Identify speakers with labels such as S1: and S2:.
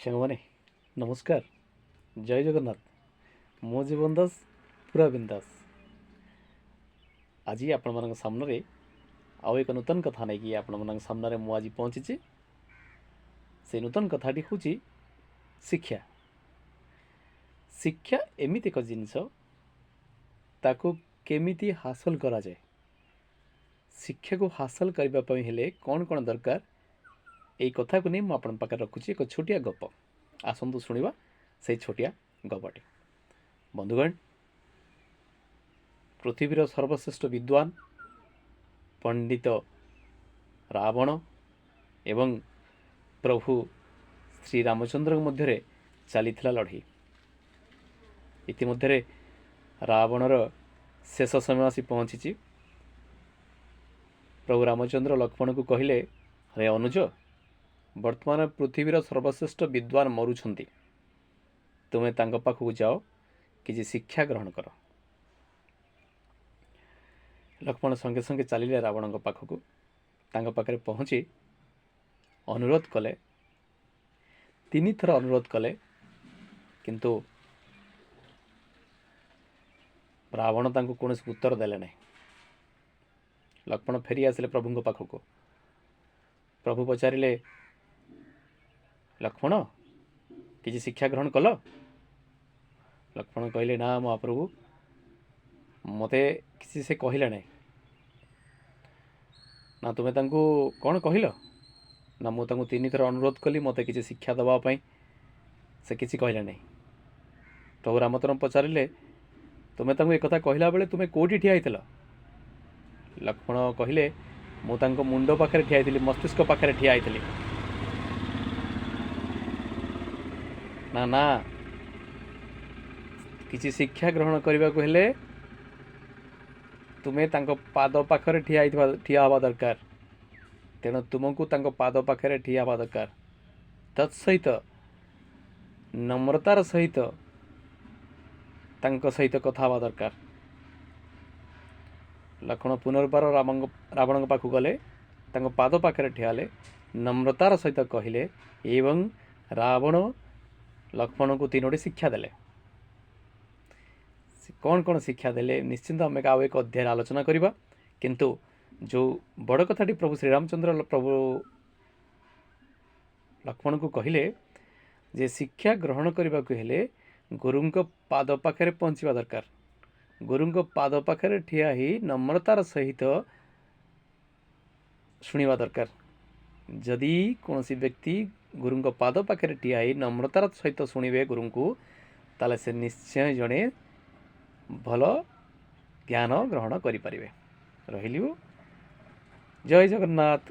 S1: ସାଙ୍ଗମାନେ ନମସ୍କାର, ଜୟ ଜଗନ୍ନାଥ। ମୁଁ ଜୀବନ ଦାସ, ପୁରା ବିନ୍ଦାସ। ଆଜି ଆପଣମାନଙ୍କ ସାମ୍ନାରେ ଆଉ ଏକ ନୂତନ କଥା ନେଇକି ଆପଣମାନଙ୍କ ସାମ୍ନାରେ ମୁଁ ଆଜି ପହଞ୍ଚିଛି। ସେଇ ନୂତନ କଥାଟି ହେଉଛି ଶିକ୍ଷା। ଶିକ୍ଷା ଏମିତି ଏକ ଜିନିଷ, ତାକୁ କେମିତି ହାସଲ କରାଯାଏ, ଶିକ୍ଷାକୁ ହାସଲ କରିବା ପାଇଁ ହେଲେ କ'ଣ କ'ଣ ଦରକାର, ଏଇ କଥାକୁ ନେଇ ମୁଁ ଆପଣଙ୍କ ପାଖରେ ରଖୁଛି ଏକ ଛୋଟିଆ ଗପ। ଆସନ୍ତୁ ଶୁଣିବା ସେଇ ଛୋଟିଆ ଗପଟି। ବନ୍ଧୁଗଣ, ପୃଥିବୀର ସର୍ବଶ୍ରେଷ୍ଠ ବିଦ୍ୱାନ ପଣ୍ଡିତ ରାବଣ ଏବଂ ପ୍ରଭୁ ଶ୍ରୀରାମଚନ୍ଦ୍ରଙ୍କ ମଧ୍ୟରେ ଚାଲିଥିଲା ଲଢ଼େଇ। ଇତିମଧ୍ୟରେ ରାବଣର ଶେଷ ସମୟ ଆସି ପହଞ୍ଚିଛି। ପ୍ରଭୁ ରାମଚନ୍ଦ୍ର ଲକ୍ଷ୍ମଣକୁ କହିଲେ, ଆରେ ଅନୁଜ, ବର୍ତ୍ତମାନ ପୃଥିବୀର ସର୍ବଶ୍ରେଷ୍ଠ ବିଦ୍ୱାନ ମରୁଛନ୍ତି, ତୁମେ ତାଙ୍କ ପାଖକୁ ଯାଅ, କିଛି ଶିକ୍ଷା ଗ୍ରହଣ କର। ଲକ୍ଷ୍ମଣ ସଙ୍ଗେ ସଙ୍ଗେ ଚାଲିଲେ ରାବଣଙ୍କ ପାଖକୁ। ତାଙ୍କ ପାଖରେ ପହଞ୍ଚି ଅନୁରୋଧ କଲେ, ତିନିଥର ଅନୁରୋଧ କଲେ, କିନ୍ତୁ ରାବଣ ତାଙ୍କୁ କୌଣସି ଉତ୍ତର ଦେଲେ ନାହିଁ। ଲକ୍ଷ୍ମଣ ଫେରି ଆସିଲେ ପ୍ରଭୁଙ୍କ ପାଖକୁ। ପ୍ରଭୁ ପଚାରିଲେ, ଲକ୍ଷ୍ମଣ, କିଛି ଶିକ୍ଷା ଗ୍ରହଣ କଲ? ଲକ୍ଷ୍ମଣ କହିଲେ, ନା ମହାପ୍ରଭୁ, ମୋତେ କିଛି ସେ କହିଲେ ନାହିଁ। ନା, ତୁମେ ତାଙ୍କୁ କ'ଣ କହିଲ? ନା, ମୁଁ ତାଙ୍କୁ ତିନିଥର ଅନୁରୋଧ କଲି ମୋତେ କିଛି ଶିକ୍ଷା ଦେବା ପାଇଁ, ସେ କିଛି କହିଲେ ନାହିଁ। ପ୍ରଭୁ ରାମଚନ୍ଦ୍ର ପଚାରିଲେ, ତୁମେ ତାଙ୍କୁ ଏକଥା କହିଲା ବେଳେ ତୁମେ କେଉଁଠି ଠିଆ ହେଇଥିଲ? ଲକ୍ଷ୍ମଣ କହିଲେ, ମୁଁ ତାଙ୍କ ମୁଣ୍ଡ ପାଖରେ ଠିଆ ହେଇଥିଲି, ମସ୍ତିଷ୍କ ପାଖରେ ଠିଆ ହେଇଥିଲି। ନା ନା, କିଛି ଶିକ୍ଷା ଗ୍ରହଣ କରିବାକୁ ହେଲେ ତୁମେ ତାଙ୍କ ପାଦ ପାଖରେ ଠିଆ ହେଇଥିବା ଠିଆ ହେବା ଦରକାର। ତେଣୁ ତୁମକୁ ତାଙ୍କ ପାଦ ପାଖରେ ଠିଆ ହେବା ଦରକାର, ତତ୍ ସହିତ ନମ୍ରତାର ସହିତ ତାଙ୍କ ସହିତ କଥା ହେବା ଦରକାର। ଲକ୍ଷ୍ମଣ ପୁନର୍ବାର ରାବଣଙ୍କ ପାଖକୁ ଗଲେ, ତାଙ୍କ ପାଦ ପାଖରେ ଠିଆ ହେଲେ, ନମ୍ରତାର ସହିତ କହିଲେ ଏବଂ ରାବଣ ଲକ୍ଷ୍ମଣଙ୍କୁ ତିନୋଟି ଶିକ୍ଷା ଦେଲେ। କ'ଣ କ'ଣ ଶିକ୍ଷା ଦେଲେ, ନିଶ୍ଚିନ୍ତ ଆମେ ଆଉ ଏକ ଅଧ୍ୟାୟରେ ଆଲୋଚନା କରିବା। କିନ୍ତୁ ଯେଉଁ ବଡ଼ କଥାଟି ପ୍ରଭୁ ଶ୍ରୀରାମଚନ୍ଦ୍ର ପ୍ରଭୁ ଲକ୍ଷ୍ମଣଙ୍କୁ କହିଲେ ଯେ ଶିକ୍ଷା ଗ୍ରହଣ କରିବାକୁ ହେଲେ ଗୁରୁଙ୍କ ପାଦ ପାଖରେ ପହଞ୍ଚିବା ଦରକାର, ଗୁରୁଙ୍କ ପାଦ ପାଖରେ ଠିଆ ହେଇ ନମ୍ରତାର ସହିତ ଶୁଣିବା ଦରକାର। ଯଦି କୌଣସି ବ୍ୟକ୍ତି ଗୁରୁଙ୍କ ପାଦ ପାଖରେ ଠିଆ ହେଇ ନମ୍ରତାର ସହିତ ଶୁଣିବେ ଗୁରୁଙ୍କୁ, ତାହେଲେ ସେ ନିଶ୍ଚୟ ଜଣେ ଭଲ ଜ୍ଞାନ ଗ୍ରହଣ କରିପାରିବେ। ରହିଲି, ଜୟ ଜଗନ୍ନାଥ।